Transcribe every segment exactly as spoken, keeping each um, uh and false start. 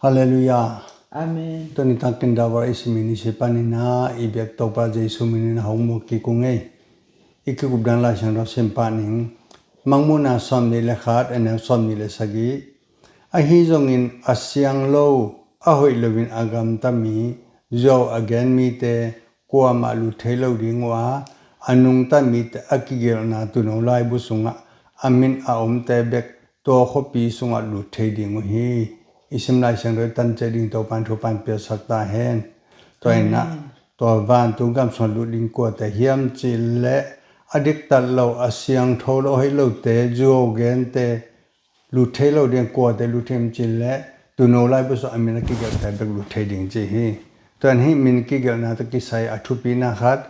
Halleluiah. Amen. Tuni takin Davara i simin i si panin ah i biak Topa Jesu minin a hong muak kik ung ei. I kikup dan Lai Siangtho sim panin Mangmuhna sawmnih le khat, a neu sawmnih le sagih. Ahi zongin a siang lo, a hoih loin a gamta mi, zuau a gen mite, kuamah lut thei lo ding uh a, a nungta mite a kigelhna tuuno laibu sungah a min a omte bek tua khuapi sungah lut thei ding uh hi. I sim Lai Siangtho i tan ciat ding Topan thu pan piasak ta hen. Tua in ah, Amen. Tua vantung gam sungah lut ding kuate hiam cih leh a diktat lo, a siangtho lo, a hoih lote, zuau gente, lut thei lo ding kuate lut thei hiam cih leh tuuno laibu sungah a min a kigelhte bek lut thei ding ci hi. Tua in hih min kigelhna tawh kisai a thupina khat,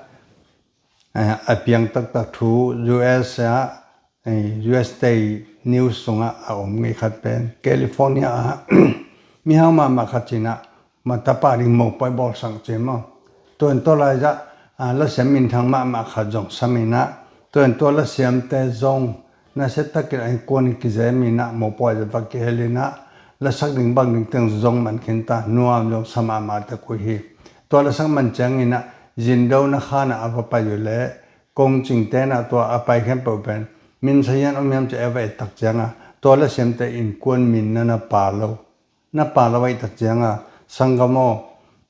eh, a piang taktak thu U S ah, eh, U S Day News sungah a om ngei khat pen California ah mihau mahmah khat ci-in ah ma tapa ding mopawi bawlsak ci maw. Tua in tua laizah, ah, lasiam minthang mahmah khat zong sam in ah, tua in tua lasiamte zong nasia takin a innkuan in kizem in ah mopawi zah va kihel in ah, lasak ding bang ding teng zong man khin ta, nuam zong sa mahmah tak uh hi. Tua lasak man ciangin ah zindona khan ah a va pai uh leh kongcingte in ah tua a pai khempeuh pen min sazian om hiam ci-a a va et tak ciangah tua lasiamte innkuan min na na pha lo. Na pha lo ahih tak ciangah, sanggam aw,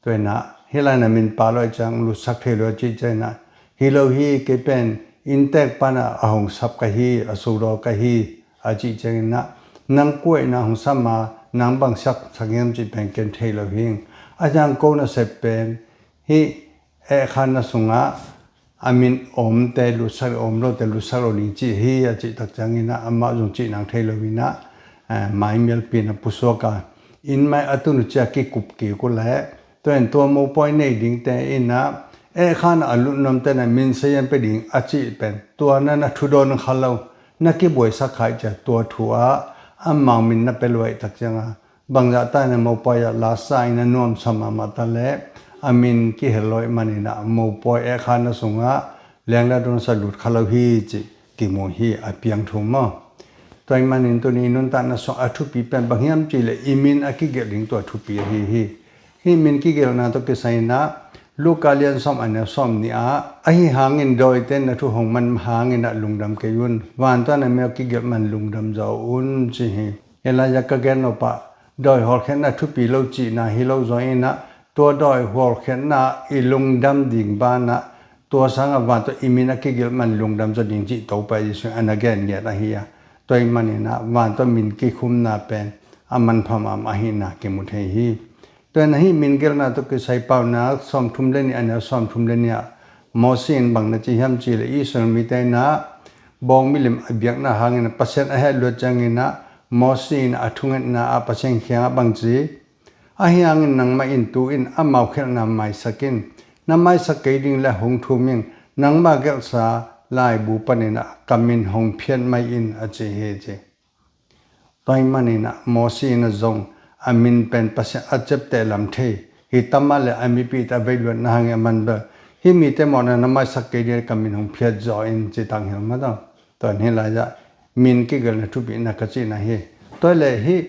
tua in ah hih lai-in ah min pha lo ahih ciang lutsak thei lo a cih ciangin ah, hi lo hi, kei pen inntek pan ah a hong sap ka hi, a sukdaw ka hi, a cih ciangin ah, nang kua in ah hong sam a, nang bang siaksak hiam cih pen ken thei lo hi. A ciang ko na sep pen hih ehkhanna sungah a min omte lutsak, om lote lutsak lo ding ci hi, a cih tak ciangin ah amah zong cih nang thei lo in ah, eh, mai mialpi in ah pusuak a, inn mai a tun uh ci-a kikup kik uh leh, tua in tua mopawi nei dingte in ah, ehkhanna a lut nuamte in ah min sazian pia ding a cih pen tua na na thudawn kha lo, na kibuaisak kha ahih ciang tua thu ah amau min na pia lo ahih tak ciangah, bangzah ta in ah mopawi ah lasa in ah nuamsa mahmah ta leh, a min kihel lo ahih manin ah mopawi ehkhanna sungah leng le dawn sa lut kha lo hi cih kimu hi, a piang thu maw. Tua ahih manin tuni nuntakna sungah a thupi pen bang hiam cih leh i min a kigelh ding tua thupi ahi hi. Hih min kigelhna tawh kisai in ah Luka lian sawm, a neu sawmnih ah, ahi hangin dawite in na thu hong man hangin ah lungdam kei un, vantung ah na min a kigelh man lungdam zaw un ci hi. Hih lai-ah ka gen nop ah dawi hawlkhiatna thupi lo cihna hi lo zaw in ah, tua dawi hawlkhiatna i lungdam ding banah, tua sangah vantung i min a kigelh man lungdam zaw ding cih Topa Jesu in a na gen ngiat ahi a. Tua ahih manin ah vantung min kikhumna pen a manpha mahmah ahihna kimu thei hi. Tua in ah hih min gelhna tawh kisai Paunak sawmthum le nih, a neu sawmthum le nih ah, Mosi in bang na ci hiam cih leh Israel mite in ah bawng milim a biakna hangin Pasian a heh luat ciangin ah, Mosi in a thungetna ah Pasian kiangah bang ci, ahi hangin nangmah in tu-in amau khialhna maisak in, na maisak kei ding leh hong thum ing, nangmah gelhsa laibu panin ah ka min hong phiat mai in, a ci hi ci. Tua ahih manin ah Mosi in ah zong a min pen Pasian a ciapteh lam thei hi ta mah leh a mipihte a vei luatna hangin a man bel, hih mite mawhna na maisak kei ding leh ka min hong phiat zaw in ci tang hi lo maw. Tua in hih lai-ah min kigelhna thupina ka cihna hi. Tua leh hih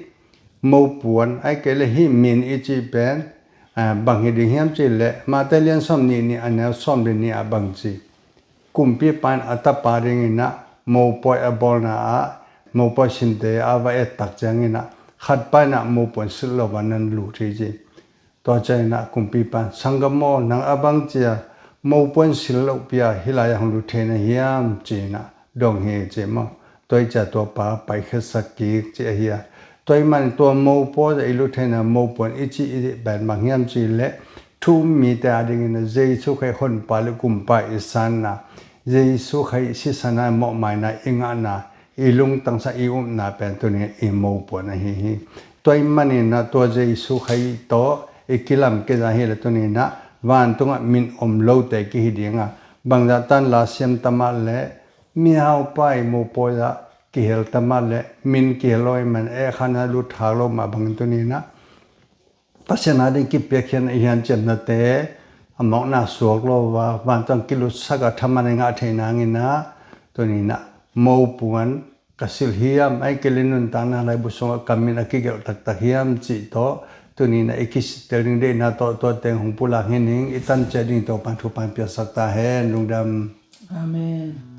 mopuan, ahih kei leh hih min i cih pen, ah, bang hi ding hiam cih leh Matthai lian sawmnih nih, a neu sawm le nih ah bang ci, kumpipa in a tapa dingin ah mopawi a bawlna ah, mopawi simte a va et tak ciangin ah khatpa in ah mopuan silh lo a na lut hi ci. Tua ciangin ah kumpipa in, sanggam aw, nang a bang ci-a mopuan silh loh pi-a hih lai-ah hong lut thei na hiam ci-in ah dong hi ci maw. Tua ahih ciang tua pa paikhiatsak kik ci ahi a. Tua ahih manin tua mopawi ah i lut theihna mopuan i cih i cih pen bang hiam cih leh, thu um mite a dingin ah Jesu Khrih Honpa leh Kumpa i sanna, Jesu Khrih sisan a mawhmaina i ngahna, i lungtang sa i upna pen tuni i mopuan ahi hi. Tua ahih manin ah tua Jesu Khrih tawh i kilam kizai hi leh tuni in ah vantungah min om lote kihi ding a, bangzah tan lasiam ta mah leh, mihaupa i mopawi ah kihel ta mah leh, min kihel lo ahih man ehkhanna lut khak lo mah bangin tuni in ah Pasian a ding kipiakkhiatna i hanciamnate a mawkna suak lo a, vantung kilutsak a thaman i ngah theih nangin ah, tuni in ah mopuan ka silh hiam, ahih kei leh nuntakna laibu sungah ka min a kigelh taktak hiam cih tawh Tuni-in ah i kitel ding deihna tawh tua teng hong pulak hi ning. I tan ciat ding Topa'n thupha piaksak ta hen. Lungdam. Amen.